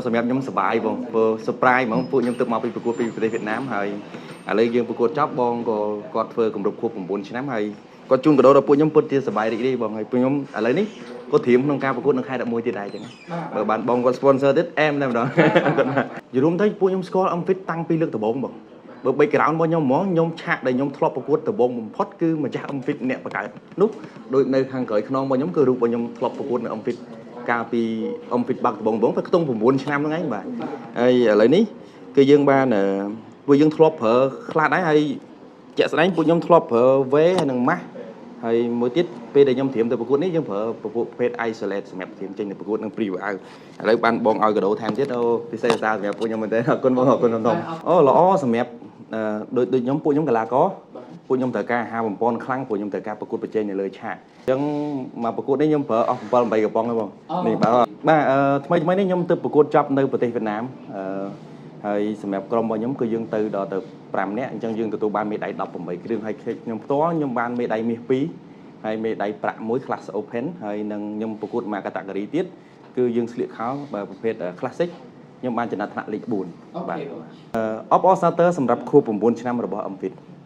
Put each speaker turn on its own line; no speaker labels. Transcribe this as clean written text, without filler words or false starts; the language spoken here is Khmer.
សម្រាប់ខ្ញុំសប្បាយបងព្រោះ surprise ហ្មងពួកខ្ញុំទៅមកពីប្រកួតពីប្រទេសវៀតណាមហើយឥឡូវយើងប្រកួតចប់បងក៏គាត់ធ្វើគម្រប់ខួប9ឆ្នាំហើយគាត់ជូនកាដូដល់ពួកខ្ញុំពិតជាសប្បាយរីករាយបង។ហើយពួកខ្ញុំឥឡូវនេះក៏ត្រៀមក្នុងការប្រកួតនៅខែ11ទៀតដែរអញ្ចឹងបើបានបងគាត់ sponsor ទៀតអែមតែម្ដងគាត់ណានិយាយរួមទៅពួកខ្ញុំស្គាល់ MFIT តាំងពីលើកដំបូងបងបើ background របស់ខ្ញុំហ្មងខ្ញុំឆាកដែលខ្ញុំធ្លាប់ប្រកួតដំបូងបំផុតគឺម្ចាស់ MFIT អ្នកបង្កើតនោះដូចនៅខាងក្រោយខ្នងរបស់ខ្ញុំគឺរូបរបស់ខ្ញុំធ្លាប់ប្រកួតនៅ MFIT កាលពី MFIT បាក់ដំបងបងទៅខ្ទង់9ឆ្នាំហ្នឹងឯងបាទហើយឥឡូវនេះគឺយើងបានពួកយើងធ្លាប់ប្រើខ្លះដែរហើយជាក់ស្ដែងពួកខ្ញុំធ្លាប់ប្រើ V ហើយនិង Max ហើយមួយទៀតពេលដែលខ្ញុំត្រៀមទៅប្រកួតនេះយើងប្រើពពួកប្រភេទ isolate សម្រាប់ត្រៀមចេញទៅប្រកួតនឹង pre workout ឥឡូវបានបងឲ្យកាដូថែមទៀតអូពិសេសសារសម្រាប់ពួកខ្ញុំមែនទេអរគុណបងអរគុណធំអូល្អសម្រាប់ដូចដូចខ្ញុំពួកខ្ញុំកីឡាករពួកខ្ញុំត្រូវការអាហារបំពន់ខ្លាំងពួកខ្ញុំត្រូវការប្រកួតប្រជែងនៅលើឆាកអញ្ចឹងមកប្រកួតនេះខ្ញុំប្រើអស់7 8កំប៉ុងហើយបងនេះបាទបាទថ្មីថ្មីនេះខ្ញុំទៅប្រកួតចប់នៅប្រទេសវៀតណាមហើយសម្រាប់ក្រុមរបស់ខ្ញុំគឺយើងទៅដល់ទៅ5នាក់អញ្ចឹងយើងទទួលបានមេដាយ18គ្រឿងហើយខ្ញុំផ្ទាល់ខ្ញុំបានមេដាយមាស2ហើយមេដាយប្រាក់មួយ Class Open ហើយនឹងខ្ញុំប្រកួតមួយ category ទៀតគឺយើងស្លៀកខោបើប្រភេទ Classic ខ្ញុំបានចំណាត់ថ្នាក់លេខ4បាទអបអរសាទរសម្រាប់ខួប9ឆ្នាំរបស់ MFIT។